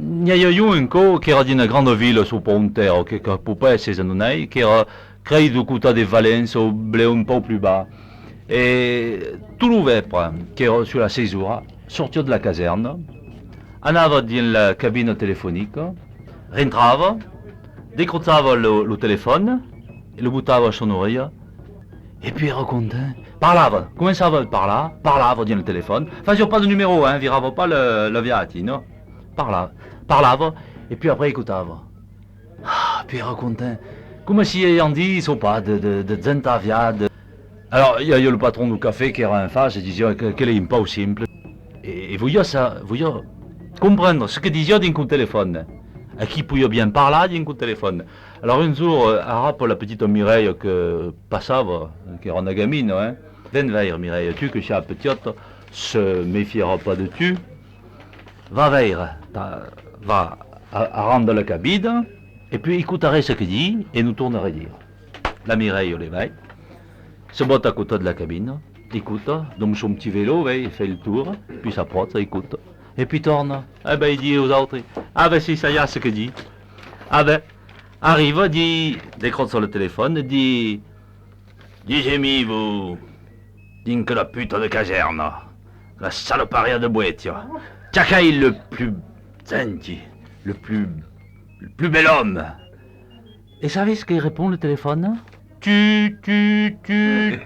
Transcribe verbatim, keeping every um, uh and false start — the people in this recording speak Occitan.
N'i aviá un còp qu'èra dins una granda vila, son pònt èra, que, que pòt pas èsser a Nonai, qu'èra, crei, dau costat de Valença o benleu un pauc plus bas. E tot lo vèspre, qu'èra sus las sièis oras, sortiá de la casèrna, anava dins la cabina telefonica, rintrava, decrochava lo, lo telefòn e lo botava a son aurelha, e puèi èra content. Parlava, començava a parlar, parlava dins lo telefòn, fasiá pas de numèro, hein, virava pas la, la viatina, parlava, parlava, e puèi après escotava. Ah, puèi èra content. Coma si avián dit, sai pas, de, de, de gent aviat. Alors, i aviá lo patron dau cafè qu'èra en fàcia e disiá que, que l'èra un pauc simple. E, e voliá sa, voliá comprendre ce que disiá dins un telefòn. A qui podiá bien parlar dins un telefòn. Alors un jorn, euh, arrapa la petita Mirèia que passava, qu'èra una gamina, hein. Ven veire, Mirèia, tu que siás petita, se mefiarà pas de tu. Va veire, ta, va a, arran de la cabina, e puèi escotarè ce que ditz e nos tornarè dire. La Mirèia le vai, se bota a costat de la cabina, escota, dins son petit vélo, vai, fai lo torn, puèi s'apròcha, escota, e puèi torna. E ben, ditz aus autres, a ben, si, saiatz ce que ditz. A ben, arriba, ditz, decrocha lo telefòn e ditz: Diguetz-mi, vos, dins quela puta de casèrna, la salopariá de boètia, qual qu'es lo plus gentil, lo plus, lo plus bèl òme? E sabes que respond lo telefòn? Tu, tu, tu.